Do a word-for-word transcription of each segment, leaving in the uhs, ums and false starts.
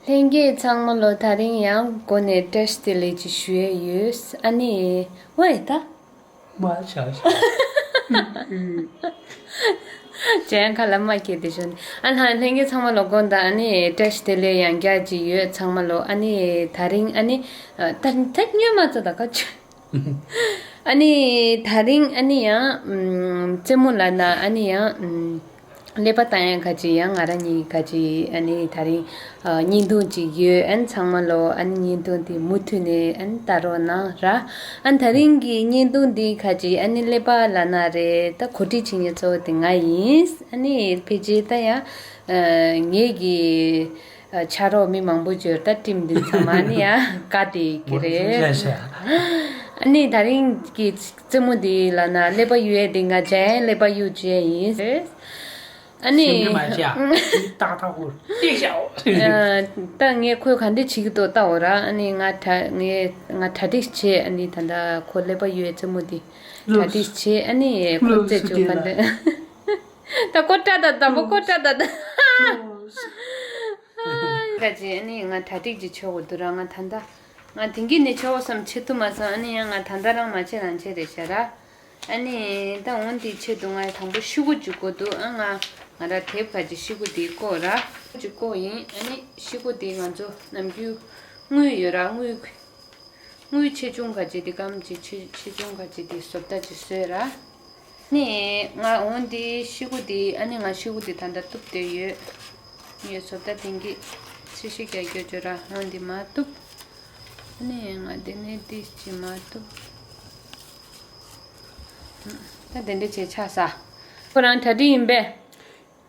ལྷན་རྒྱས་ཚང་མ་ལོ་ད་རིང་ཡང་སྒོ་ནས་བཀྲ་ཤིས་བདེ་ལེགས་ཅིག་ཞུ་ཡས་ཡོད། ཨ་ནི་ཝེ་ད། མ་བྱ་བྱ། ཅན་ཁ་ལ་མ་སྐྱེས་དེ་ཞོན། ཨ་ལྷ་ལྷན་རྒྱས་ཚང་མ་ལོ་དགོང་དག་ཨ་ནི་བཀྲ་ཤིས་བདེ་ལེགས་ཡང་བསྐྱར་ཅིག་ཡོད་ཚང་མ་ལོ། ཨ་ནི་ད་རིང་ཨ་ནི་ད་ད་སྨྱོན་མ་ཚོ་ད་ཁ་ཆུ། ཨ་ནི་ད་རིང་ཨ་ནི་ཡང་ཨམ་རྩེད་མོ་ལབ་ན་ཨ་ནི་ཡང་ཨམ་ཀླད་པ་བཏང་ཡག་ག་ཅིག་ཡང་ང་རང་གཉིས་ག་ཅིག་ཨ་ནི་ད་རིང་ཨ་བརྙན་ཐུང་ཅིག་ཡོད། ཨ་ནི་ཚང་མ་ལོ་ཨ་ནི་བརྙན་ཐུང་དེ་མུ་མཐུད་ནས་ཨ་ནི་ལྟ་རོགས་གནང་ར། ཨ་ནི་ད་རིང་གི་བརྙན་ཐུང་འདི་ག་ཅིག་ཨ་ནི་ཀླད་པ་ལབ་ན་རེད། ད་གོ་སྒྲིག་བྱེད་མཁན་གཙོ་བོ་དེ་ང་ཡིན། ཨ་ནི་ཕལ་ཆེར་ད་ཡང་ཨ་ངེད་ཀྱི་ཨ་ཕྱག་རོགས་མི་མང་པོ་ཡོད་རེད། ད་ཊིམ་འདི་ཚང་མ་ཨ་ནི་ཡང་དགའ་བསྡད་ཀྱི་རེད། ཨ་ནི་ད་རིང་གི་རྩེད་མོ་འདི་ལབ་ན་ཀླད་པ་གཡུག་ཡས་འདི་ང་ཅན་ཀླད་པ་གཡུག་བྱས་ཡིན། ཨ་ནི་སེམས་ཁྲལ་མ་བྱེད་ཨ། ཏག་ཏག་འུར་ཏིག་ཤའོ། ཨ་ད་ངས་ཁོས་ག་འདྲ་བྱེད་ཀྱི་འདུག་ལྟ་འོ་ར། ཨ་ནི་ང་གྲ་ངས་ང་གྲ་སྒྲིག་བྱས། ཨ་ནི་ད་ལྟ་ཁོ་ཀླད་པ་གཡུག་ཡས་རྩེད་མོ་འདི་གྲ་སྒྲིག་བྱས། ཨ་ནི་ཁོ་རྩེད་བཅུག་ག་འདྲ། ད་ཀོ་ཏྲ་ད་ད་པོ་ཀོ་ཏྲ་ད་ད། ཁ་ཅིག་ཨ་ནི་ང་གྲ་སྒྲིག་ཅིག་བྱེད་དགོས་འདུག་ར། ང་ད་ལྟ་ང་དེང་གི་ནས་ཆོག་བསམ་བྱེད་ཐུབ་མ་སོང་། ཨ་ནི་ཡང་ང་ད་ལྟ་རང་མ་བྱེད་རང་བྱེད་རེད་ཤག་ར། ཨ་ནི་ད་འོན་ཏེ་ཆེད་དུ་ང་དང་པོ་ཤི་གུ་ཅིག་དགོས་འདུག་ཨ་ང་ང་ར་དེབ་ཁ་ཅིག་ཤི་གུ་དེ་བཀོག་ར། ཅིག་བཀོག་ཡིན། ཨ་ནི་ཤི་གུ་དེ་ང་ཚོ་ནམ་རྒྱུན་དངུལ་ཡོད་ར། དངུལ་དངུལ་ཆེ་ཆུང་ག་ཅིག་དེ་སྐམ་ཅིག་ཆེ་ཆེ་ཆུང་ག་ཅིག་དེ་བཟོ་ལྟ་ཅིག་བཟོས་ར། ནི་ང་འོན་ཏེ་ཤི་གུ་དེ་ཨ་ནི་ང་ཤི་གུ་དེ་ད་ལྟ་གཏུབ་བསྡད་ཡོད། ངས་བཟོ་ལྟ་དེང་གི་ཚི་ཤི་རྒྱག་རྒྱུ་ཅོ་ར་འོན་ཏེ་མ་གཏུབ། ཨ་ནི་ང་དེ་ནས་དེ་ཅི་མ་གཏུབ། ད་དེ་འདྲ་བྱས་ཆགས་ས། ཁོ་རང་གྲ་སྒྲིག་ཡིན་པས།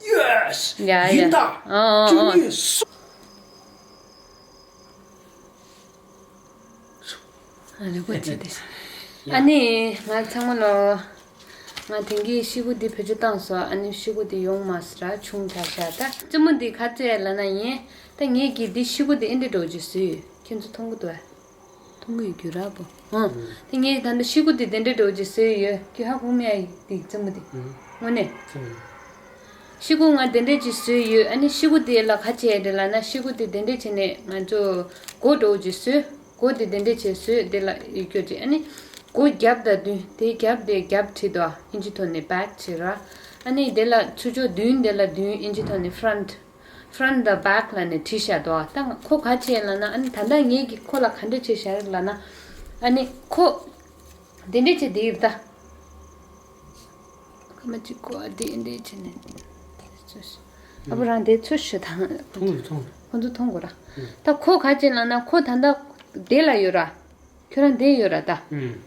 Yes! ཡ་ཡ། ཡིན་ད། ཨ་ཨ་ཨ། བཅུ་གཉིས་སོ། ཨ་ནི་ཁོ་ཅི་དེ། ཡ། ཨ་ནི་ང་ཚང་མ་ལོ། ང་དེང་གི་ཤི་གུ་འདི་བེད་སྤྱོད་བཏང་སོང་། ཨ་ནི་ཤི་གུ་འདི་ཡོང་མ་སོང་ར། ཆུང་དྲགས་ཤག་ད་རྩེད་མོ་འདི་ག་ཚོད་ལབ་ན་ཡིན། ད་ངས་ཀྱི་འདི་ཤི་གུ་འདི་ཨེ་འདྲ་འགྲོ་རྒྱུ་བཟོས་ཡོད། ཁྱེད་ཚོ་མཐོང་གི་འདུག་ཨ། མཐོང་གི་ཡོད་རྒྱུ་ར་པོ། ཧང་། དེ་ངས་ད་ནི་ཤི་གུ་དེ་དེ་འདྲ་འགྲོ་རྒྱུ་བཟོས་ཡོད། ཁྱོད་ཧ་གོ་མེད་ཨ་ཡིག་དེ་རྩེད་མོ་དེ། དངོས་གནས། ཤི་གུ་ང་དེ་འདྲ་ཅིག་བཟོས་ཡོད། ཨ་ནི་ཤི་གུ་དེ་ལ་ག་བྱས་རེད་ལབ་ན། ཤི་གུ་དེ་དེ་འདྲ་བྱས་ནས་ང་ཚོ་སྒོ་འགྲོ་རྒྱུ་བཟོས། སྒོ་དེ་དེ་འདྲ་བྱས་བཟོས་དེ་ལ་ཡོད་རྒྱུ་ཅིག་ཨ་ནི་སྒོ་རྒྱབ་དང་མདུན་དེ་རྒྱབ་དེ་རྒྱབ་བྲིས་དོ། ཨིན་ཇི་ཐོག་ནས་བེག་བྱས་ར། ཨ་ནི་དེ་ལ་ཚུར་ཕྱོགས་མདུན་དེ་ལ་མདུན་ཨིན་ཇི་ཐོག་ནས་ཕ་རོན་ཊི། ཕ་རོན་ཊི་དང་བེག་ལབ་ནས་བྲིས་བཞག་འདུག་ད་ཁོ་ག་བྱས་ལབ་ན། ཨ་ནི་ད་ལྟ་ངེད་ཀྱིས་ཁོ་ལ་ག་འདྲ་བྱས་བཞག་རེད་ལབ་ན། ཨ་ནི་ཁོ་དེ་འདྲས་བྱས་བསྡད་ཡོད་ད། ཁ་མ་གཅིག་ཁོ་ཨ་དེ་འདྲས་བྱས་ནས། ཨ་བུ་རང་དེ་ཚོ་ཤོད་དང་། མཐོང་མཐོང་། ཁོ་ཚོ་མཐོང་དགོས་ར། ད་ཁོ་ག་བྱས་ལབ་ན། ཁོ་ད་ལྟ་དེ་ལ་ཡོད་ར། ཁྱོད་རང་དེ་ཡོད་ར་ད།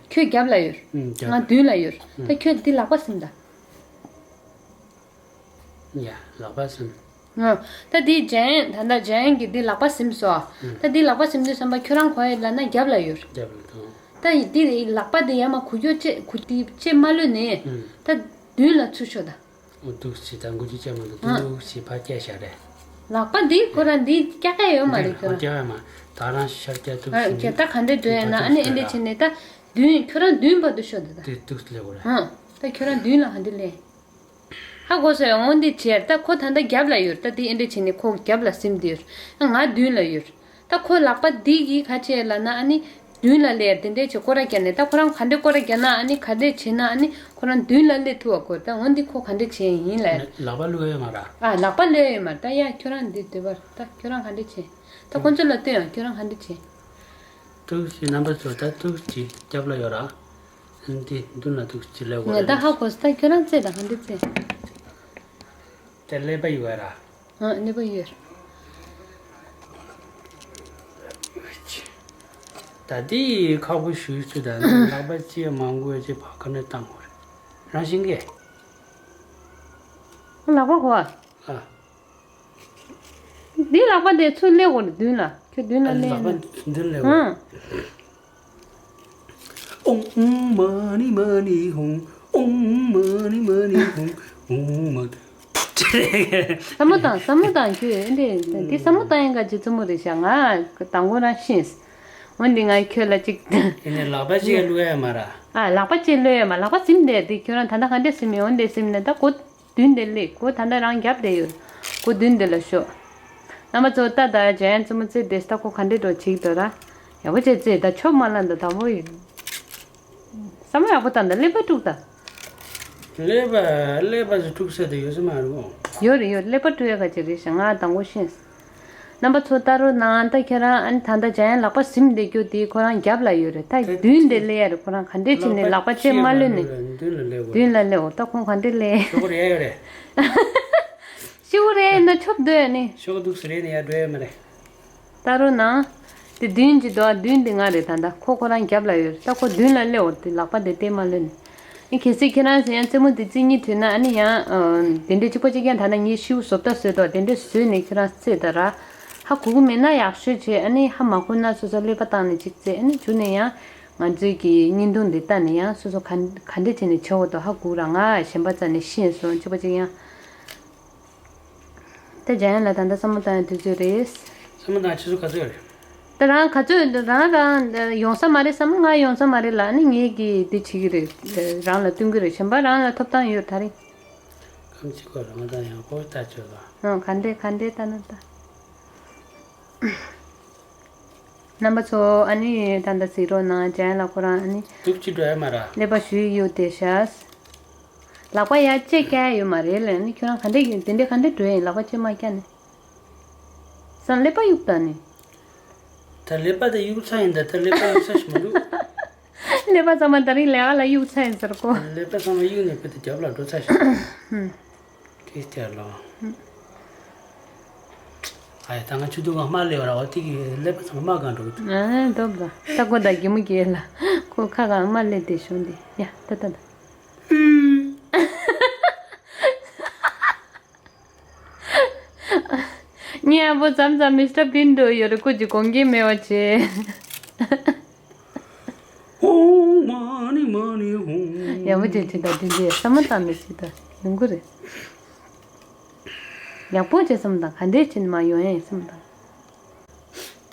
ཁྱོད་རྒྱབ་ལ་ཡོད། ང་མདུན་ལ་ཡོད། ད་ཁྱོད་འདི་ལག་པ་ཟིན་ད། ཡ། ལག་པ་ཟིན། ཨ། ད་འདི་ཇན། ད་ལྟ་ཇན་གྱིས་འདི་ལག་པ་ཟིན་སོང་། ཨ། ད་འདི་ལག་པ་ཟིན་དུས་ཙམ་པ་ཁྱོད་རང་ག་པར་ཡོད་ལབ་ན་རྒྱབ་ལ་ཡོད། རྒྱབ་ལ་འདུག་ད་འདི་ལག་པ་འདི་ཡར་མར་འགུལ་སྐྱོད་བྱེད། འགུལ་འདི་བྱེད་མ་ལོས་ནས། ཨ། ད་མདུན་ལ་ཚུར་ཤོག་ད། འོ་འདུག་སེ་ད་འགུལ་སྐྱོད་བྱེད་མ་འདུག་ཨ། འདུག་སེ་ཕར་བསྐྱལ་བཞག་རེད། ལག་པ་འདི་ཁོ་རང་འདི་བསྐྱལ་ག་ཡོད་མ་རེད་ཁྱོད་རང་། བསྐྱལ་ཡོད་མ། ད་རང་ཤར་བསྐྱལ་འདུག་ཨ། སེ་བསྐྱལ། ད་ག་འདྲས་འགྲོ་ཡོད་ན། ཨ་ནི་ཨེ་འདྲས་བྱས་ནས་ད་མདུན། ཁྱོད་རང་མདུན་བར་དུ་ཤོག་ད་ད། དེ་འདུག་སེ་ལས་དགོས་རེད། ཨ། ད་ཁྱོད་རང་མདུན་ལ་ག་འདྲས་ལས། ཧ་གོ་སོང་། འོ་འདི་བྱས། ད་ཁོ་ད་ལྟ་རྒྱབ་ལ་ཡོད། ད་འདི་ཨེ་འདྲ་བྱས་ནས་ཁོ་རྒྱབ་ལ་ཟིན་བསྡད་ཡོད། ང་མདུན་ལ་ཡོད། ད་ཁོ་ལག་པ་འདི་གིས་ག་བྱས་ལབ་ན། ཨ་ནི་མདུན་ལ་སླེབས། དེ་འདྲས་བྱས་སྐོར་ར་རྒྱག་ནས། ད་ཁོ་རང་ག་འདྲས་སྐོར་ར་རྒྱག་ན། ཨ་ནི་ག་འདྲས་བྱས་ན་ཨ་ནི་ཁོ་རང་མདུན་ལ་སླེབས་ཐུབ་པ་དགོས། ད་འོ་འདི་ཁོ་ག་འདྲས་བྱས་ཡིན་ལབ། ལག་པ་གློད་ཡོད་མ་རེད། ཨ། ལག་པ་གློད་ཡོད་མ་རེད། ད་ཡ་ཁྱོད་རང་འདི་སྡོད་པ། ད་ཁྱོད་རང་ག་འདྲས་བྱས། ད་ཁོ་ཚོ་ལ་སྟོན་ཡང་། ཁྱོད་རང་ག་འདྲས་བྱས། འདུག་སེ་རྣམ་པ་ཚོ། ད་འདུག་སེ་རྒྱབ་ལ་ཡོད་ར། འདི་མདུན་ལ་འདུག་སེ་ལས་དགོས་རེད། ངས་ད་ཧ་གོ་སོང་། ད་ཁྱོད་རང་རྩེ་དང་ག་འདྲ་རྩེ། དེ་ཀླད་པ་ཡོད་ར། ཨ། ཀླད་པ་ཡོད། ད་འདི་ཁག་པོ་ཞུ་ཚུལ་ད། ལག་པ་གཅིག་མ་འགུལ་བྱས་ཕར་ག་ནས་བཏང་དགོས་རེད། རང་བཞིན་གྱིས། ལག་པ་གོ་ཨ། ཨ། འདི་ལག་པ་དེ་ཚུར་སླེབས་དགོས་རེད་མདུན་ལ། ཁྱོད་མདུན་ལ་ཨ། སླེབས་ལག་པ་ནས། མདུན་ལ་སླེབས་དགོས་རེད། ཨང་། ཨོང་ཨུང་མ་ཎི་མ་ཎི་ཧཱུྃ། ཨོང་ཨུང་མ་ཎི་མ་ཎི་ཧཱུྃ། ཨོང་མ། བསམ་བློ་བཏང་། བསམ་བློ་བཏང་། ཁྱོད་འདི་འདི་བསམ་བློ་བཏང་ཡག་ག་ཅིག་རྩེད་མོ་རེད་ཤག་ང་དང་པོ་རང་ཤེས། འོན་ཏེ་ང་ཁྱོད་ལ་ཅིག་ཡིན་ནའི་ལག་པ་གཅིག་གློད་ཡ་མ་རེད། ཨ། ལག་པ་གཅིག་གློད་ཡ་མ། ལག་པ་ཟིན་བསྡད་དེ། ཁྱོད་རང་ད་ལྟ་ག་འདྲས་ཟིན་ཡོད། འོ་འདྲས་ཟིན་ནས་ད་སྒོ་མདུན་དེ་སླེབས། སྒོ་ད་ལྟ་རང་རྒྱབ་བསྡད་ཡོད། སྒོ་མདུན་དེ་ལ་ཤོག་རྣམ་པ་ཚོ་ལྟ་ད་འཇམ་དབྱངས་རྩེད་མོ་རྩེ་བསྡད་ད་ཁོ་ག་འདྲས་འགྲོ་བྱེད་ཀྱི་འདུག་ར། ཡག་པོ་བྱས་རྩེ་ད་ཆོབ་མ་ལ་འདི་དང་པོ་ཡིན། བསམ་བློ་ཡག་པོ་བཏང་ད་ཀླད་པ་དཀྲུགས་ད། ཀླད་པ་ཀླད་པ་ཟེར་དཀྲུགས་ཟེར་དེ་ཡོད་ས་མ་རེད་མོ། ཡོད་རེད་ཡོད། ཀླད་པ་དཀྲུགས་ཡ་ག་ཅིག་རེད་ཤག་ང་དང་པོ་ཤེས། རྣམ་པ་ཚོ་ལྟ་རོགས་གནང་། ད་ཁྱེད་རང་ཨ་ནི་ད་ལྟ་འཇམ་དབྱངས་ལག་པ་ཟིམ་བསྡད་རྒྱུ་དེ་ཁོ་རང་རྒྱབ་ལ་ཡོད་རེད། ད་མདུན་དེ་སླེབས་ཡ་རེད། ཁོ་རང་ག་འདྲས་བྱས་ནས་ལག་པ་ལྕེ་མ་གློད་ནས་མདུན་ལ་སླེབས་དགོས་མདུན་ལ་སླེབས་འོ། ད་ཁོང་ག་འདྲས་སླེབས། ཤོག་རེ་ཡོད་རེད། ཤི་བོ་རེད་ན་ཆོབ་སྡོད་ནི། ཤོག་འདུག་སེ་རེད་ནི་ཡར་འགྲོ་ཡ་མ་རེད། ལྟ་རོགས་གནང་། དེ་མདུན་གྱི་དོ་མདུན་དེ་ང་རེད། ད་ལྟ་ཁོ་ཁོ་རང་རྒྱབ་ལ་ཡོད། ད་ཁོ་མདུན་ལ་སླེབས་འོ། དེ་ལག་པ་དེ་ལྟས་མ་གློད་ནི། ཨེ་གལ་སྲིད་ཁྱེད་རང་ཟེར་ཡང་རྩེད་མོ་དེ་རྩེ་སྙིང་འདོད་ན་ཨ་ནི་ཡང་དེ་འདྲས་གཅིག་པ་གཅིག་རྐྱང་། ད་ལྟ་ངས་ཤི་བོ་བཟོ་ལྟ་བཟོས་དོ། དེ་འདྲས་བཟོས་ནས་ཁྱེད་རང་རྩེ་ད་ར། ཧ་གོ་གི་མེད་ན་ཡག་ཤོས་བྱས། ཨ་ནི་ཧ་མ་གོ་ན་སོ་སོ་ཀླད་པ་བཏང་ནས་གཅིག་རྩེ། ཨ་ནི་མཇུག་ནས་ཡང་ང་ཚོའི་གི་བརྙན་ཐུང་འདི་ལྟ་ནས་ཡང་སོ་སོ་ག་ག་འདྲས་བྱས་ནས་བྱེད་འོ་དོ་ཧ་གོ་ར། ང་གཞན་པ་རྩ་ནས་ཤེས་སོང་གཅིག་པ་གཅིག་རྐྱང་། ད་འཇམ་དབྱངས་ལ་ད་ལྟ་བསམ་བློ་བཏང་ཡ་དུས་ཚོད་རེད། བསམ་བློ་བཏང་ཆུ་ཚོད་ག་ཚོད་རེད། ད་རང་ག་ཚོད་རང་རང་ཡོང་ས་མ་རེད་བསམ། ང་ཡོང་ས་མ་རེད་ལ་ནི་ངས་ཀྱིས་འདི་བྱེད་ཀྱི་རེད། རང་ལ་སྟོན་གྱི་རེད། གཞན་པ་རང་ལ་ཐོབ་ཐང་ཡོད་ད་རེད། ཁམས་གཅིག་གོ་རང་ད་ཡང་ཁོ་ལྟ་ཆོད་ལ། ཨང་ག་འདྲས་ག་འདྲས་ལྟ་ན་ལྟ། རྣམ་པ་ཚོ་ཨ་ནི་ད་ལྟ་གཟིགས་རོགས་གནང་། འཇམ་དབྱངས་ལ་ཁོ་རང་ཨ་ནི་སྡུག་ཅིག་འགྲོ་ཡ་མ་ར། ཀླད་པ་ཞུས་གཡུག་བསྡད་ཤག་ལག་པ་ཡར་ལྕེ་བཀྱག་ཡོད་མ་རེད་ལབ་ནི། ཁྱོད་རང་ག་འདྲས་ཡིན་དེ་འདྲས་ག་འདྲས་འགྲོ་ཡིན་ལག་པ་ལྕེ་མ་བཀྱག་ནི། སང་ཀླད་པ་གཡུག་ད་ནི། ད་ཀླད་པ་དེ་གཡུག་ཚར་ཡིན། ད་ད་ཀླད་པ་གཡུག་ས་ཞིག་མི་འདུག་ཀླད་པ་ཚང་མ་ད་རིང་ལས་ཀ་ལ་གཡུག་ཚར་ཡིན་ཟེར་གོ། ཀླད་པ་ཚང་མ་གཡུག་ནས་བུ་དེ་རྒྱབ་ལ་འགྲོ་ཚར་ཞིག་ཧུམ། ཁྲིས་ཏེ་ལོ། ཨ་ཡ་ད་ང་ཆུ་དུག་གང་མ་ལེ་བ་ར་བ་དེ་གི་ཀླད་པ་ཚང་མ་གང་འགྲོ་གི་འདུག་ཨ་ནི་འདོབ་ད་ལྟ་གོ་ད་གི་མོ་གི་ལ་ཁོ་ཁ་གང་མ་ལེ་དེ་ཤོང་དེ་ཡ་ད་ད་ད། ངའི་ཨ་བོ་མཚམས་མཚམས་མི་སི་ཊར་བིན་འགྲོ་ཡོད་རེད། ཁོ་ཅིག་དགོངས་འགལ་མེད་པ་བྱེད། ཧོང་མ་ནི་མ་ནི་ཧོང་། ཡག་པོ་བྱེད་བྱེད་ད་དེ་འདྲའི་བསམ་བློ་བཏང་ནས་བྱེད་ད་ཡོང་གི་རེད། ཡག་པོ་བྱེད་བསམ་བློ་བཏང་ག་འདྲས་བྱེད་ནས་མ་ཡོང་ཡ་ཡིན་བསམ་བློ་བཏང་།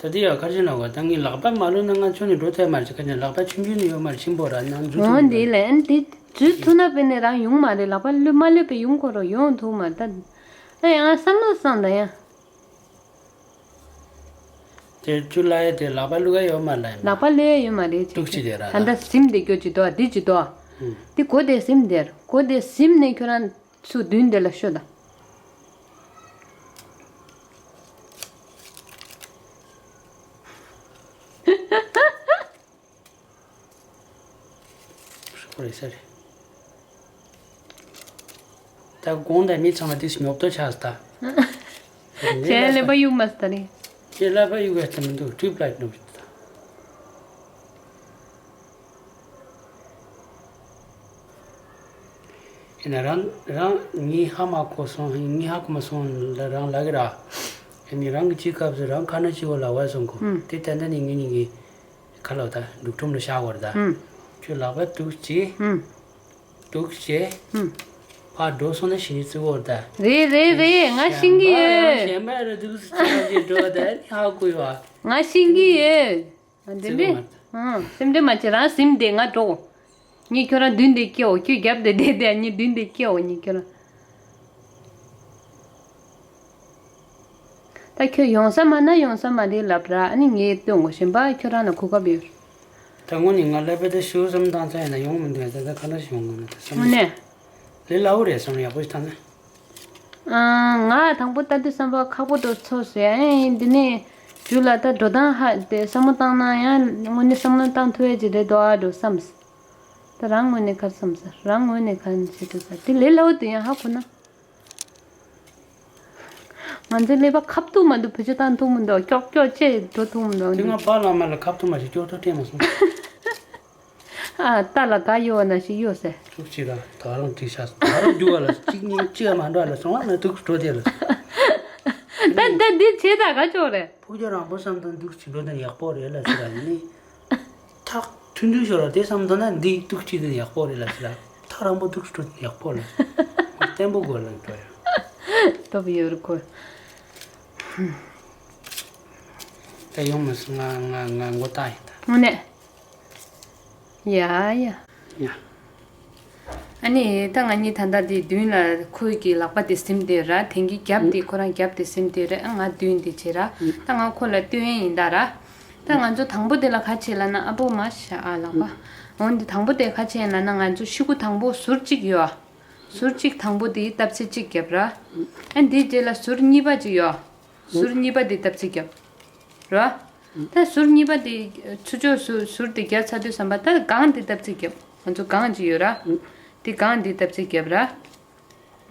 ད་དེ་ཡང་ཁར་ཤི་ན་གོ་ད་ངའི་ལག་པ་མ་ལོན་ན་ང་ཁྱོད་ནས་འགྲོ་ཐུབ་མ་རེད། ཁ་ཉན་ལག་པ་ཆུང་ཆུང་ནས་ཡོད་མ་རེད། ཆེན་པོ་ར་ནང་འཛུལ་ཐུབ་འོང་མ་དེ་རེད། ལན་དེ་འཛུལ་ཐུབ་ན་དཔེ་ནས་རང་ཡོང་མ་རེད། ལག་པ་ལོས་མ་ལོས་པའི་ཡོང་ཁོ་རོ་ཡོང་ཐུབ་མ་རེད། ད་ཨེ་ཡང་བསམ་བློ་བསམ་ད་ཡང་། དེ་ཆུ་ལ་ཡ་དེ་ལག་པ་བླུག་ཡ་ཡོད་མ་ལ་ཡ་མ། ལག་པ་ལོས་ཡ་ཡོད་མ་རེད། ཏུག་ཅི་དེ་ར་ད་ལྟ་ཟིམ་དེ་སྐྱོ་ཅི་དོ་འདི་ཅི་དོ། ཧུམ། དེ་གོ་དེ་ཟིམ་དེར་གོ་དེ་ཟིམ་ནས་ཁྱོད་རང་། སུ་མདུན་དེ་ལ་ཤོད་དང་། ཧོ་རེ་ས་རེ། ད་དགོང་དག་མི་ཚང་མ་དེ་སྙོབ་ཏོ་ཆགས་ད། ཁྱེད་ཀླད་པ་གཡུག་མ་སྟ་རེ། ཁྱེད་ཀླད་པ་གཡུག་ཡ་ཚ་མི་འདུག་ཊུབ་ལའིཊ་ནོ། ཡིན་ན་རང་རང་ངའི་ཧ་མ་གོ་སོང་། ངའི་ཧ་གོ་མ་སོང་ལ་རང་ལབ་གི་ར། ཡིན་ནི་རང་གི་ཅི་སྐབས་སུ་རང་ཁ་ན་ཅི་བོ་ལ་བ་སོང་གོ། ཧུམ། དེ་ད་ལྟ་ནི་ངེད་གཉིས་ཀྱི་ཁ་ལོ་ད་འདུག་ཁྲོམ་ལ་བཞག་བར་ད། ཧུམ། ཁྱོད་ལག་པ་འདུག་ཅི། ཧུམ། འདུག་ཅེ། ཧུམ། ཕར་འགྲོ་སོང་ན་ཞི་བའི་རྩི་བོར་ད། རེད་རེད་རེད། ང་ཤེས་ཀྱི་ཡོད། གཞན་པ་ར་འདུག་ཅེ་འགྲོ་ད་ཧ་གོ་ཡོད། ང་ཤེས་ཀྱི་ཡོད། འདི་འདྲས། ཨང་། སེམས་ཁྲལ་མ་བྱེད། རང་ཟིན་བསྡད། ང་འགྲོ། ངས་ཁྱོད་རང་མདུན་དེ་སྐྱེའོ། ཁྱོད་རྒྱབ་དེ་བསྡད་དེ་ངས་མདུན་དེ་སྐྱེའོ་ངས་ཁྱོད་རང་། ད་ཁྱོད་ཡོང་ས་མ་ན་ཡོང་ས་མ་རེད་ལབ་ར། ཨ་ནི་ངས་སྟོན་གོ་གཞན་པ་ཁྱོད་རང་ལ་གོ་སྐབས་ཡོད། ད་དངོས་ནས་ང་ཀླད་པ་དེ་ཤུགས་བསམ་བཏང་ཚར་ཡིན་ན་ཡོང་མི་འདུག་ད་ད་ཁ་ན་ཞིག་ཡོང་དགོས་ན་ད་བསམ། དངོས་གནས། ལས་སླ་བོ་རེད་བསམ། ཡག་པོ་ཞིག་བཏང་ན། ང་དང་པོ་ལྟ་དུས་བསམ་པ་ཁག་པོ་འགྲོ་ཚོར་སོང་ཡ། ཨེ་འདི་ནས་རྒྱུ་ལ་ད་འགྲོ་སྟངས་ཧ་དེ་བསམ་བློ་བཏང་ན་ཡང་དངོས་གནས་བསམ་བློ་བཏང་ཐུབ་ཡ་ཅིག་རེད་འདུག་ཨ་འགྲོ་བསམ། ད་རང་ངོས་ནས་ག་རེ་བསམ་ས། རང་ངོས་ནས་ག་རེ་བྱེད་འགྲོ་ས་དེ་ལས་སླ་བོ་དེ་ཡང་ཧ་གོ་ན། ང་ཚོའི་ཀླད་པ་ཁ་ཐུག་མ་འདུག་བེད་སྤྱོད་བཏང་ཐུབ་མི་འདུག་ཀྱོག་ཀྱོག་ཅེས་འགྲོ་ཐུབ་མི་འདུག་དེ་ང་པཱ་ལགས་མ་ལ་ཁ་ཐུག་མ་ཞིག་ཀྱོག་ཐུག་སྤྲད་མ་སོང་། ཨ་རྟ་ལ་ག་གཡོ་བ་ན་ཞིག་གཡོ་ཟེར། ཐུག་ཅིག་ལ་ད་རང་དྲིས་ཤག་ད་རང་རྒྱུག་བ་ལ་གཅིག་གཉིས་གཅིག་མ་འགྲོ་ལ་སོང་བ་ན་ཐུག་འགྲོ་དེ་ལ། ད་ད་འདི་བྱེད་ད་ག་ཅོག་རེད། ཕུགས་རྒྱང་རིང་པོ་བསམ་དང་འདུག་ཅིག་འགྲོ་དང་ཡག་པོ་རེད་ལ་ཟེར་ར་ནི། ཐག་ཐུང་ཐུང་ཤོར་བ་དེ་བསམ་དང་ན་འདི་ཐུག་ཅིག་དང་ཡག་པོ་རེད་ལ་ཟེར་ར། ཐག་རིང་པོ་ཐུག་འགྲོ་དང་ཡག་པོ་ལ་ཟེར། བརྟན་པོ་དགོས་ལ་འགྲོ་ཡ། སྟོབས་ཡོད་རུ་གོ། ད་ཡོང་མི་སོང་། ང་ང་ང་མགོ་བཏགས་ཡིན་ད། དངོས་གནས། ཡ་ཡ། ཡ། ཨ་ནི་ད་ང་གཉིས་ད་ལྟ་དེ་མདུན་ལ་ཁོའི་གི་ལག་པ་དེ་ཟིན་དེ་ར། དེང་གི་རྒྱབ་དེ་ཁོ་རང་རྒྱབ་དེ་ཟིན་དེ་ར། ང་མདུན་དེ་བྱེད་ར། ད་ང་ཁོ་ལ་སྟོན་ཡིན་ད་ར། ད་ང་ཚོ་དང་པོ་དེ་ལ་ག་བྱེད་ལབ་ན། ཨ་པོ་མ་ཤ་ཨ་ལག་པ། འོན་ཏེ་དང་པོ་དེ་ག་བྱེད་ལབ་ན། ང་ཚོ་ཤི་གུ་དང་པོ་ཟུར་གཅིག་ཡོད། ཟུར་གཅིག་དང་པོ་དེ་སྟབས་ཚེ་གཅིག་རྒྱབ་ར། ཨ་འདིའི་རྗེས་ལ་ཟུར་གཉིས་པ་གཅིག་ཡོད། ཟུར་གཉིས་པ་དེ་སྟབས་ཚེ་རྒྱབ་ར། ད་ཟུར་གཉིས་པ་དེ་ཚུར་ཕྱོགས་ཟུར་ཟུར་དེ་རྒྱབ་ཚར་དུས་ཙམ་པ། ད་སྒང་དེ་སྟབས་ཚེ་རྒྱབ། ང་ཚོ་སྒང་གཅིག་ཡོད་ར། དེ་སྒང་དེ་སྟབས་ཚེ་རྒྱབ་ར།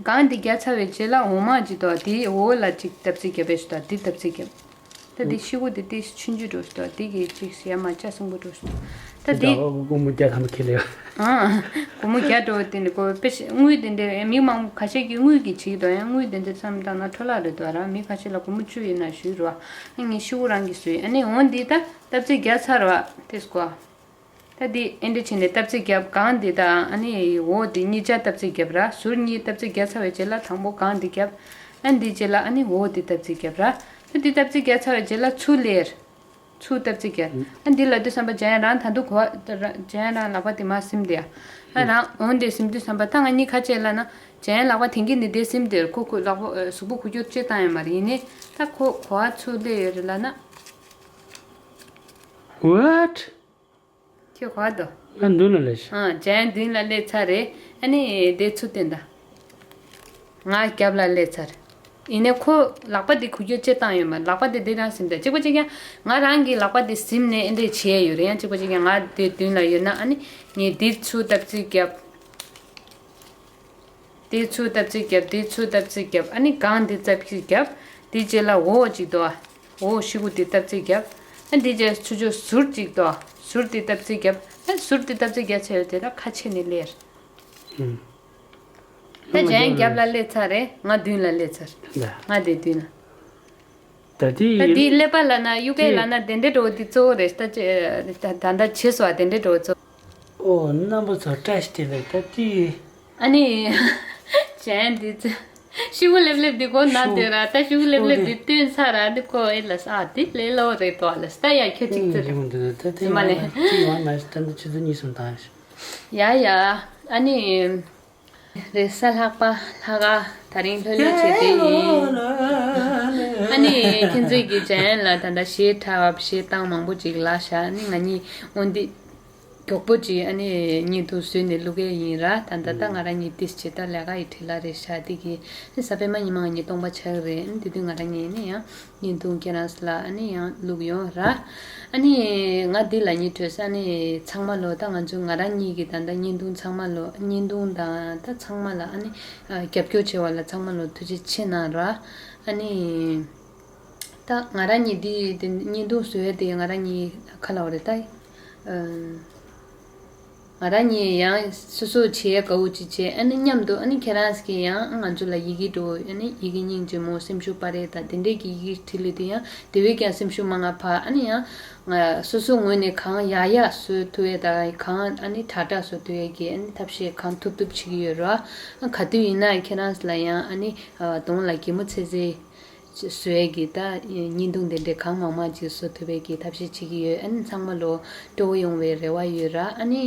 སྒང་དེ་རྒྱབ་ཚར་བའི་རྗེས་ལ་འོ་མ་གཅིག་དང་དེའི་འོག་ལ་གཅིག་སྟབས་ཚེ་རྒྱབ་པའི་ཞུ་དང་། དེ་སྟབས་ཚེ་རྒྱབ། ད་དེ་ཤི་གུ་དེ་དེ་ཆུང་ཆུང་འགྲོ་ཞུ་དང་། དེ་གི་གཅིག་ཞལ་མ་ལྕགས་སྲིན་པོ་འགྲོ་ཞུ་དང་། ད་དེ་སྒོར་མོ་བརྒྱ་ཐམ་པ་ཁེལ་ལེ། ཨང་། སྒོར་མོ་བརྒྱ་འགྲོ་དེ་ནི་གོ་པེ་ཤ་དངུལ་དེ་འདྲ་མི་མང་པོ་ཁ་ཤས་ཀྱིས་དངུལ་གྱིས་བྱེད་ཀྱི་འདུག་ཡང་དངུལ་དེ་འདྲ་བསམ་བཏང་ན་འཕྲོ་བརླག་རེད་འདུག་ར། མི་ཁ་ཤས་ལ་སྒོར་མོ་བཅུ་ཡོད་ན་ཞུས་རོགས། ངས་ཤི་གུ་རང་གིས་བཟོས། ཨ་ནི་འོ་འདི་ད་སྟབས་ཚེ་བརྒྱབ་ཚར་བ་དེ་སྐོ། ད་འདི་ཨེ་འདྲ་བྱས་ནས་སྟབས་ཚེ་བརྒྱབ། སྒང་འདི་དང་ཨ་ནི་འོག་འདི་གཉིས་ཆ་སྟབས་ཚེ་བརྒྱབ་ར། ཟུར་གཉིས་སྟབས་ཚེ་བརྒྱབ་ཚར་བའི་རྗེས་ལ་དང་པོ་སྒང་འདི་བརྒྱབ། ཨ་འདི་རྗེས་ལ་ཨ་ནི་འོག་འདི་སྟབས་ཚེ་བརྒྱབ་ར། ད་འདི་སྟབས་ཚེ་བརྒྱབ་ཚར་བའི་རྗེས་ལ་ཚུར་ལེར། ཚུར་སྟབས་ཚེ་བརྒྱབ། ཨ་འདི་ལབ་དུས་ཙམ་པ་འཇམ་དབྱངས་རང་ད་དུང་གོ་བ་འཇམ་དབྱངས་རང་ལག་པ་དེ་མར་ཟིན་དེ་ཡ། ཨ་རང་འོང་དེ་ཟིན་དུས་ཙམ་པ་ད་ང་གཉིས་ཁ་ཆེ་ལབ་ན། འཇམ་དབྱངས་ལག་པ་དེང་གི་ནི་དེ་ཟིན་དེར་ཁོ་ཁོ་ལག་པ་གཟུགས་པོ་ཁུ་སྐྱོར་ཅེས་བཏང་ཡོད་མ་རེད། ཡིན་ནའི་ད་ཁོ་གོ་བ་ཚུར་སླེབས་ཡོད་རེད་ལབ་ན། What? ཁྱོད་གོ་བ་འདུག་ང་མདུན་ལ་སླེབས་ཤག་ཨ་འཇམ་དབྱངས་མདུན་ལ་སླེབས་ཚར་རེད། ཨ་ནི་དེ་ཚུར་བསྟན་ད། ང་རྒྱབ་ལ་སླེབས་ཚར། ཡིན་ནའི་ཁོ་ལག་པ་དེ་ཁུ་སྐྱོར་ཅེས་བཏང་ཡོད་མ། ལག་པ་དེ་དེ་རང་ཟིན་ད། གཅིག་པ་གཅིག་རྐྱང་ང་རང་གི་ལག་པ་དེ་ཟིན་ནས་ཨེ་འདྲས་བྱས་ཡོད་རེད། ཡང་གཅིག་པ་གཅིག་རྐྱང་ང་དེ་མདུན་ལ་ཡོད་ན། ཨ་ནི་ངས་དེ་ཚུར་སྟབས་ཚིག་རྒྱབ། དེ་ཚུར་སྟབས་ཚིག་རྒྱབ། དེ་ཚུར་སྟབས་ཚིག་རྒྱབ། ཨ་ནི་སྒང་དེ་སྟབས་ཚིག་རྒྱབ། དེ་རྗེས་ལ་འོག་ཅིག་དོ། འོག་ཤི་གུ་དེ་སྟབས་ཚིག་རྒྱབ། ཨ་འདི་རྗེས་ཚུར་ཕྱོགས་ཟུར་ཅིག་དོ། ཟུར་དེ་སྟབས་ཚིག་རྒྱབ། ཨ་ཟུར་དེ་སྟབས་ཚིག་རྒྱབ་ཚར་བའི་དེ་ལ་ཁ་ཕྱེ་ནས་ལེར། ཨུམ། ད་འཇམ་དབྱངས་རྒྱབ་ལ་སླེབས་ཚར་རེད། ང་མདུན་ལ་སླེབས་ཚར། ད་ང་དེ་མདུན་ལ། ད་དེ་ད་དེའི་ཀླད་པ་ལབ་ན་གཡུག་སྐད་ལབ་ན་དེ་འདྲའི་འགྲོ་བ་དེ་གཙོ་བོ་རེད། ད་ཅི་ད་ད་ལྟ་བྱས་སོ་དེ་འདྲའི་འགྲོ་བ་གཙོ། ཨོ་རྣམ་པ་ཚོ་བཀྲ་ཤིས་བདེ་ལེགས། ད་དེ། ཨ་ནི། གཞན་འདི་ཚོ། ཤི་བོ་ལེབ་ལེབ་འདི་གོ་ན་ཤུ། དེ་ར་ད་ཤི་བོ་ལེབ་ལེབ་འདི་སྟོན་ས་ར་འདི་གོ་ཨེ་ལ་ས་ཨ་དེ་ལེ་ལོ་རེད་དོ་ལ་ས་ཡ་ཁྱོད་ཅིག་ཙི་རེད། ད་དེ་མ་ལེ། ཅི་ཡོང་མ་ད་འདི་ཆུ་ཚོད་གཉིས་གསུམ་དང་། ཡ་ཡ། ཨ་ནི། རེས་གཟའ་ལྷག་པ་ལྷག་ག་ད་རིང་ལྷོད་ལྷོད་བྱས་ཏེ་ཡིན། ཨ་ནི་ཁྱེད་ཚོས་ཀྱི་ཅན་ལ་ད་ལྟ་གཞས་འཁྲབ་གཞས་བཏང་མང་པོ་ཅིག་ལ་ཤ། ཨ་ནི་ང་གཉིས་འོན་ཏེ། མགྱོགས་པོ་ཅིག་ཨ་ནི་བརྙན་ཐུང་བཟོས་ནས་བླུག་གི་ཡིན་ར། ད་ལྟ་ད་ང་རང་གཉིས་ཏིས་བྱེད་ད་ལས་ཀ་ཡི་བྲེལ་ལ་རེད་ཤག་དེ་གི་ཨ་ནི་གཟའ་སྤེན་པ་ཉི་མ་ང་གཉིས་སྟོང་པ་ཆགས་ཀྱི་རེད། ཨ་ནི་དེ་དུས་ང་རང་གཉིས་ནི་ཡང་བརྙན་ཐུང་ཁྱེད་རང་ཚོ་ལ་ཨ་ནི་ཡང་བླུག་ཡོང་ར། ཨ་ནི་ང་འདི་ལ་ཉིད་བྲོས་ས་ཨ་ནི་ཚང་མ་ལོ་ད་ང་ཚོ་ང་རང་གཉིས་ཀྱི་ད་ལྟ་བརྙན་ཐུང་ཚང་མ་ལོ་བརྙན་ཐུང་དང་ད་ཚང་མ་ལ་ཨ་ནི་རྒྱབ་སྐྱོར་བྱས་པ་ལ་ཚང་མ་ལོ་ཐུགས་རྗེ་ཆེ་གནང་ར། ཨ་ནི། ད་ང་རང་གཉིས་འདི་དེ་བརྙན་ཐུང་བཟོ་ཡས་དེ་ང་རང་གཉིས་ཁ་ལ་བ་རེད་ད། ཨ། ང་རང་གཉིས་ཡང་སོ་སོ་བྱེད་ཡས་དགའ་བོ་ཅིག་བྱས། ཨ་ནི་མཉམ་དུ་ཨ་ནི་ཁྱེད་རང་གིས་ཡང་ང་ཚོ་ལ་ཡི་གེ་འགྲོ། ཨ་ནི་ཡི་གེ་སྙིང་རྗེ་མོ་སེམས་ཤུགས་སྤར་ཡས་ད་དེ་འདྲས་ཀྱི་ཡི་གེ་བྲིས་ལེ་དེ་ཡང་དེ་བས་ཀྱང་སེམས་ཤུགས་མང་ང་ཕ། ཨ་ནི་ཡང་ང་སོ་སོ་ངོས་ནས་གང་ཡག་ཡག་བཟོ་ཐུབ་ཡས་ད་གང་ཨ་ནི་དྲག་དྲག་བཟོ་ཐུབ་ཡས་ཀྱི་ཨ་ནི་ཐབས་ཤེས་གང་ཐུབ་ཐུབ་བྱེད་ཀྱི་ཡོད་ར། ག་དུས་ཡིན་ན་ཁྱེད་རང་ལ་ཡང་ཨ་ནི་གདོང་ལ་གད་མོ་ཚེ་ཚེ། བཟོ་ཡས་ཀྱི་ད་བརྙན་ཐུང་དེ་འདྲའི་གང་མང་མང་ཅིག་བཟོ་ཐུབ་པའི་གི་ཐབས་ཤེས་བྱེད་ཀྱི་ཡོད། ཨ་ནི་ཚང་མ་ལོ་སྤྲོ་བོ་ཡོང་བའི་རེ་བ་ཡོད་ར། ཨ་ནི་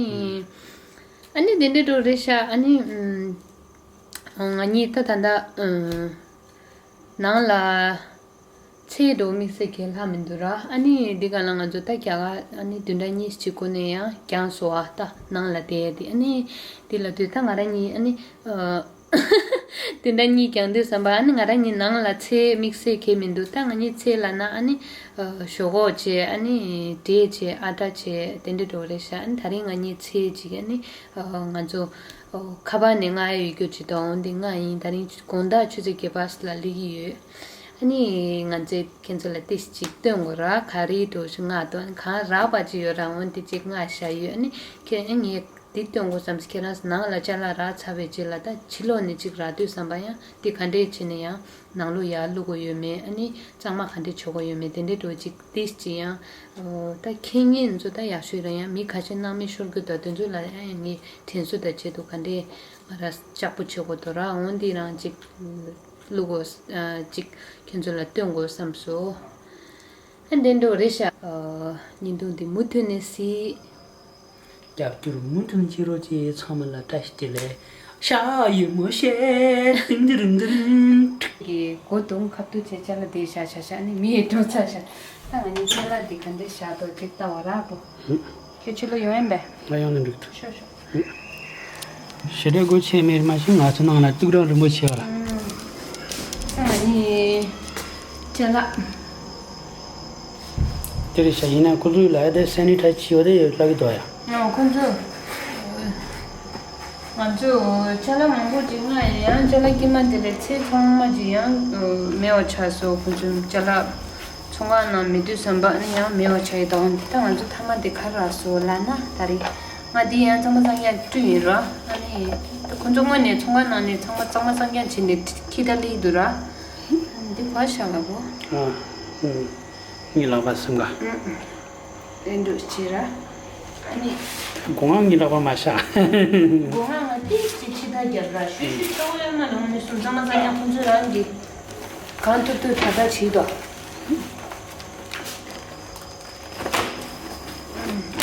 ཨ་ནི་དེ་འདྲའི་འགྲོ་རེད་ཤག་ཨ་ནི་ང་གཉིས་ད་ད་ད་ནང་ལ་ཚེས་འགྲོ་དམིགས་བསལ་གྱི་ལྷག་མི་འདུག་ར། ཨ་ནི་འདི་ག་ལ་ང་ཚོ་ད་རྒྱ་གར་ཨ་ནི་བདུན་ཕྲག་གཉིས་གཅིག་གོ་ནས་ཡང་རྒྱང་སོ་ཨ་ད་ནང་ལ་བསྡད་ཡས་དེ། ཨ་ནི་འདི་ལ་དུས་ད་ང་རང་གཉིས་ཨ་ནི། དེ་འདྲ་གཉིས་ཀྱང་དུས་བསམ་པ་ཨ་ནི་ང་རང་གཉིས་ནང་ལ་ཚེས་དམིགས་བསལ་གས་མི་འདུག་ད་ང་གཉིས་ཚེས་ལ་ན་ཨ་ནི་ཞོག་ཁོག་བྱས། ཨ་ནི་འབྲས་བྱས། ཨ་ཏྲ་བྱས། དེ་འདྲ་འགྲོ་རེད་ཤག་ཨ་ནི་ད་རིང་ང་གཉིས་ཚེས་གཅིག་ཨ་ནི་ང་ཚོ་ཁ་པར་ནས་མངགས་ཡོད་རྒྱུ་ཅིག་དང་འོན་ཏེ་མངགས་ཡིན། ད་རིང་དགོང་དག་ཆུ་ཚོད་བརྒྱད་པ་ལ་སླེབས་ཀྱི་ཡོད། ཨ་ནི་ང་ཚོས་ཁྱེད་ཚོ་ལ་ཏིས་གཅིག་སྟོན་དགོས་ར། ག་རེ་འགྲོ་ཞིག་མངགས་འདུག་ཨ་ནི་གང་རག་པ་ཅིག་ཡོད་ར། འོན་ཏེ་གཅིག་མངགས་བཞག་ཡོད། ཨ་ནི་ཁྱེད་ཨ་ངས། འདི་སྟོན་དགོས་བསམ། ཁྱེད་རང་ནང་ལ་ཅ་ལག་རག་ཚར་བའི་རྗེས་ལ་ད་ཕྱི་ལོགས་ནས་ཅིག་རག་དུས་བསམ་པ་ཡང་འདི་ག་འདྲས་བྱས་ནས་ཡང་ནང་ལོགས་ཡར་བླུག་དགོས་ཡོད་མེད། ཨ་ནི་གཙང་མ་ག་འདྲས་བྱེད་དགོས་ཡོད་མེད་དེ་འདྲས་འགྲོ་ཅིག་ཏིས་ཅིག་ཡང་ད་ཁེ་ཉིན་ཚོ་ད་ཡག་ཤོས་རེད། ཡང་མི་ཁ་ཤས་སྣང་མེད་ཤོར་གི་འདུག་དེ་ཚོ་ལ་ཡང་ངས་དྲན་གསོ་ད་བྱེད་དུ་ག་འདྲས་ང་ར་ལྕགས་པོ་བྱེད་དགོས་འདུག་ར། འོན་ཏེ་རང་ཅིག་བླུག་དགོས་ཅིག་ཁྱེད་ཚོ་ལ་སྟོན་དགོས་བསམ་སོང་། ཨ་འདྲས་འགྲོ་རེད་ཤག་བརྙན་ཐུང་འདི་མུ་མཐུད་ནས་གཟིགས། རྒྱབ་སྐྱོར་མུ་མཐུད་བྱེད་རོགས་བྱེད། ཚང་མ་ལ་བཀྲ་ཤིས་བདེ་ལེགས། ཤ་ཡི་མོ་ཤེ་ཏིང་ཏིང་ཏིང་། གི་སྒོ་རྡུང་ཁ་ཐུག་བྱས་ཅ་ལག་དེ་བཞག་བཞག་བཞག་ནི་མིའི་འགྲོ་ཚར་བཞག་ད་ང་གཉིས་ཅ་ལག་འདི་ག་འདྲ་བཞག་འདུག་ཅིག་ལྟ་བ་རག་པོ། ཁྱོད་ཕྱི་ལོགས་ཡོང་ཡིན་པས། ང་ཡོང་ན་འགྲིག་འདུག་ཤོག་ཤོག་ཞེ་དྲག་སྒོ་ཕྱེ་མེད་མ་གཞི་ང་ཚོ་ནང་ལ་ཏུག་རང་རིན་པོ་ཆེ་བ་ལ། ཨུམ། ད་ང་གཉིས་ཅ་ལག་དེ་རེད་ཤག་ཡིན་ན་ཁོ་ཚོའི་ལ་དེ་སེ་ནི་ཊའི་ཛི་བྱས་པ་དེ་ཡོད་ལབ་ཀྱི་འདུག་ཡ། ཨ་ཁོ་ཚོ། ང་ཚོ་ཅ་ལག་མང་པོ་ཅིག་ང་ཡང་ཅ་ལག་དཀྱིལ་མ་དེ་ལས་ཚེ་ཚང་མ་ཅིག་ཡང་མེད་པ་ཆགས་སོང་། ཁོ་ཚོ་ཅ་ལག་ཚོང་ཁང་ནང་མེད་དུས་ཙམ་པ་ནི་ཡང་མེད་པ་ཆགས་ཡོད། ད་འོང་འདི་ད་ང་ཚོ་མཐའ་མ་དེ་ག་རེ་རག་སོང་ལབ་ན་ད་རེས་ང་འདི་ཡང་གཙང་མ་གཙང་རྐྱང་བཀྲུས་ཡིན་ར། ཨ་ནི་ཁོ་ཚོ་དངོས་གནས་ཚོང་ཁང་ནང་ནས་ཚང་མ་གཙང་མ་གཙང་རྐྱང་བྱས་ནས་ཁྱི་ད་ལི་འདུག་ར། འདི་ག་བཞག་ལ་གོ། ཨ། ཨུམ། ངའི་ལག་པ་སེམས་དགའ། ཨུམ། ཨེ་འདུག་བྱས་ར། ཨ་ནི། སྒོ་ང་ངའི་ལག་པ་མ་བཞག་སྒོ་ང་ང་ཏིག་ཅིག་ཕྱི་ཐག་རྒྱབ་ར། ཤུལ་ཤུལ་ཤོག་ཡོད་མ་ལོང་ནས་སུམ་ཚང་མ་ཚང་ཡང་ཁོང་ཚོས་རང་གི་གང་ཐུབ་ཐུབ་ད་ལྟ་བྱེད་དོ།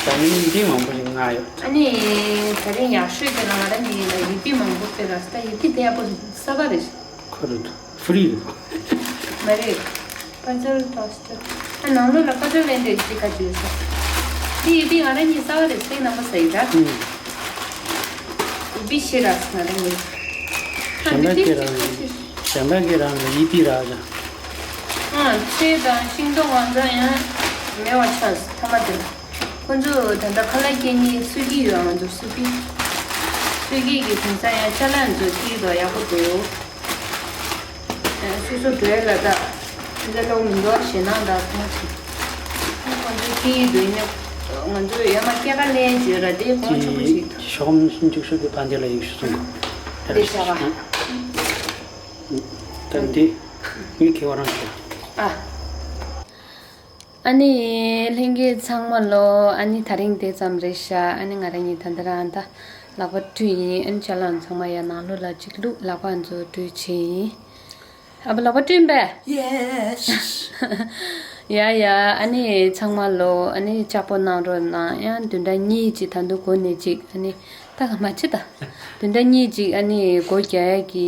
ད་ནི་འདི་མང་པོ་ཞིག་མངགས་ཡོད། ཨ་ནི། ད་རིང་ཡག་ཤོས་དེ་ལ་ང་རང་གི་ཡི་གེ་མང་པོ་སྤེལ་ར། ད་ཡི་གེ་དེ་ཡག་པོ་གསར་པ་རེད། ཁོ་རེད། ཧྥི་རི་རེད། མ་རེད། ཀ་ཇལ་ཊོ་སི་ཊར། ཨ་ནང་ལོགས་ལ་ཀ་ཇལ་ལེན་དེ་ཅི་ག་ཅི་ཡོད་ས། དེ་ཡི་དེ་ང་རང་གཉིས་གསར་པ་རེད་ཟེར་ནང་པ་ཟེར་ཡི་ད། ཨུམ། ཡི་དེ་ཤེས་ར་ང་རང་གཉིས། ཨ་གཞན་པ་འདི་གི་དེ་རང་ཅི་ག་ཅི། གཞན་པ་གི་རང་ལ་ཡི་དེ་རག་ཅང་། ཨ་ཚལ་དང་ཤིང་ཏོག་ང་ཚོ་ཡང་མེད་པ་ཆགས་སོང་མཐའ་མ་དེ་ལ། ཁོ་ཚོ་ད་ལྟ་ཁ་ལག་སྐྱེལ་མཁན་སུ་སྐྱིད་ཡོད། ང་ཚོ་སུ་སྐྱིད། སུ་སྐྱིད་ཀྱི་དེང་སང་ཡང་ཅ་ལག་ཚོ་སྐྱིད་དོ་ཡག་པོ་འདུག་སོ་སོ་འགྲོ་ཡ་ལ་ད་ལ་ལོག་མི་འདུག་ཞེད་སྣང་དང་ཐང་ཆད། ཁོ་ཚོ་སྐྱིད་འདུག་ཡིན་ན་ང་ཚོ་ཡ་མ་སྐྱེལ་ཁ་ལེན་བྱོས་ར་དེ་གོང་ཆེན་པོ་ཞིག་འདུག་ཤོག་མི་སུན་འཇུག་ཤོག་གི་ཕན་དེ་ལ་ཡིག་ཤུ་སོང་གི། དེ་བྱ་བ། ད་འདི་ངའི་ཁེ་བ་རང་ཤོག་ཨ། ཨ་ནི། ལྷན་རྒྱས་ཚང་མ་ལོ། ཨ་ནི་དེ་རིང་དེ་ཙམ་རེད་ཤག་ཨ་ནི་ང་རང་གཉིས་ད་ལྟ་རང་ད་ལག་པ་བཀྲུས་ཡིན། ཨ་ནི་ཅ་ལག་ཚང་མ་ཡར་ནང་ལོགས་ལ་གཅིག་བླུགས། ལག་པ་ཚོ་བཀྲུས་བྱས་ཡིན། ཨ་ཕ་ལག་པ་བཀྲུས་པས། Yes། ཡ་ཡ། ཨ་ནི་ཚང་མ་ལོ། ཨ་ནི་ལྕགས་པོ་གནང་རོགས་གནང་། ཡང་བདུན་ཕྲག་གཉིས་ཅིག་ད་དུང་འགོར་ནས་ཅིག་ཨ་ནི་ད་ག་མ་བྱེད་ད། བདུན་ཕྲག་གཉིས་ཅིག་ཨ་ནི་སྒོ་རྒྱག་ཡ་གི།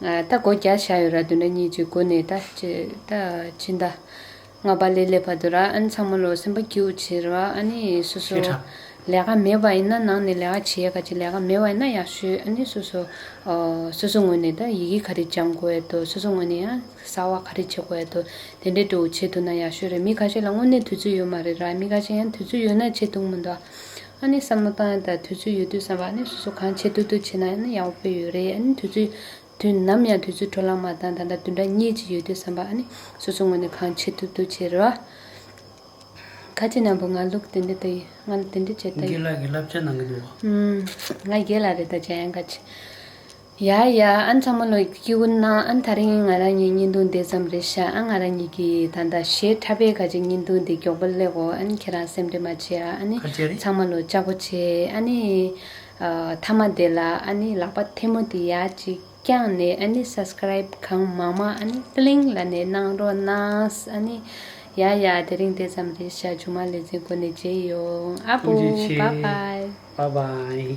ཨ་ད་སྒོ་རྒྱག་བཞག་ཡོད་ར། བདུན་ཕྲག་གཉིས་ཅིག་འགོར་ནས་ད་ཅི་ད་ཕྱི་ཟླ། ལྔ་པ་ལས་སླེབས་བར་དུ་ར། ཨ་ནི་ཚང་མ་ལོ་སེམས་པ་སྐྱིད་པོ་བྱེད་ར། ཨ་ནི་སོ་སོ་ལས་ཀ་མེད་པ་ཡིན་ན་ནང་ནས་ལས་ཀ་བྱེད་ཡ་ག་ཅིག་ལས་ཀ་མེད་པ་ཡིན་ན་ཡག་ཤོས། ཨ་ནི་སོ་སོ་ཨོ་སོ་སོ་ངོས་ནས་ད་ཡི་གེ་ག་རེ་སྦྱང་དགོས་ཡ་འདུག་སོ་སོ་ངོས་ནས་ཡང་གསར་པ་ག་རེ་བྱེད་དགོས་ཡ་འདུག་དེ་འདྲའི་འདྲ་བོ་བྱེད་ཐུབ་ན་ཡག་ཤོས་རེད། མི་ཁ་ཤས་ལ་དངོས་གནས་དུས་ཚོད་ཡོད་མ་རེད་ར། མི་ཁ་ཤས་ཡང་དུས་ཚོད་ཡོད་ན་བྱེད་ཐུབ་མི་འདུག་ཨ་ནི་བསམ་བློ་བཏང་ཡ་ད་དུས་ཚོད་ཡོད་དུས་ཙམ་པ་ཨ་ནི་སོ་སོ་གང་བྱེད་ཐུབ་ཐུབ་བྱེད་ན་ཡང་ན་ཡག་པོ་ཡོད་རེད། ཨ་ནི་དུས་ཚོད། དུས་ནམ་ཡང་དུས་ཚོད་འཕྲོ་བརླག་མ་བཏང་། ད་ལྟ་བདུན་ཕྲག་གཉིས་ཅིག་ཡོད་དུས་ཙམ་པ་ཨ་ནི་སོ་སོ་ངོས་ནས་གང་བྱེད་ཐུབ་ཐུབ་བྱེད་རོགས། ཁ་ཆེ་རྣམ་པ་ང་ལུག་དེ་འདྲ་ད་ཡིན། ང་ལ་དེ་འདྲ་བྱེད་ད་ཡིན། རྒན་ལགས་ཀྱིས་བསླབ་བྱ་གནང་གི་འདུག་ཨུམ། ང་རྒན་ལགས་རེད་ད་བྱ་ཡང་ཁ་ཆེ། ཡ་ཡ། ཨ་ནི་ཚང་མ་ལོ་སྐྱིད་པོ་གནང་། ཨ་ནི་དེ་རིང་ང་རང་གཉིས་བརྙན་ཐུང་དེ་ཙམ་རེད་ཤག་ཨ་ང་རང་གཉིས་ཀྱིས་ད་ལྟ་གཞས་འཁྲབ་པའི་ཁ་ཆེ་བརྙན་ཐུང་དེ་མགྱོགས་པོ་སླེབས་གོ་ཨ་ནི་ཁྱེད་རང་སེམས་ཁྲལ་མ་བྱེད་ཨ། ཨ་ནི་ག་ཆེ་རེད། ཚང་མ་ལོ་ལྕགས་པོ་བྱེད་ཨ་ནི། ཨ་མཐའ་མ་དེ་ལ་ཨ་ནི་ལག་པ་ཐལ་མོ་དེ་ཡར་གཅིག་བརྐྱངས་ནས་ཨ་ནི་སབ་སི་ཀ་རབ་གང་མང་མང་ཨ་ནི་པི་ལིང་ལབ་ནས་གནང་རོགས་གནང་། ཨ་ནི་ཡ་ཡ་དེ་རིང་དེ་ཙམ་རེད་ཤག་མཇུག་མ་ལེ་ཚན་སྒོ་ནས་མཇལ་ཡོང་། ཨ་བོ། ཐུགས་རྗེ་ཆེ། བཱའི་བཱའི། བཱའི་བཱའི།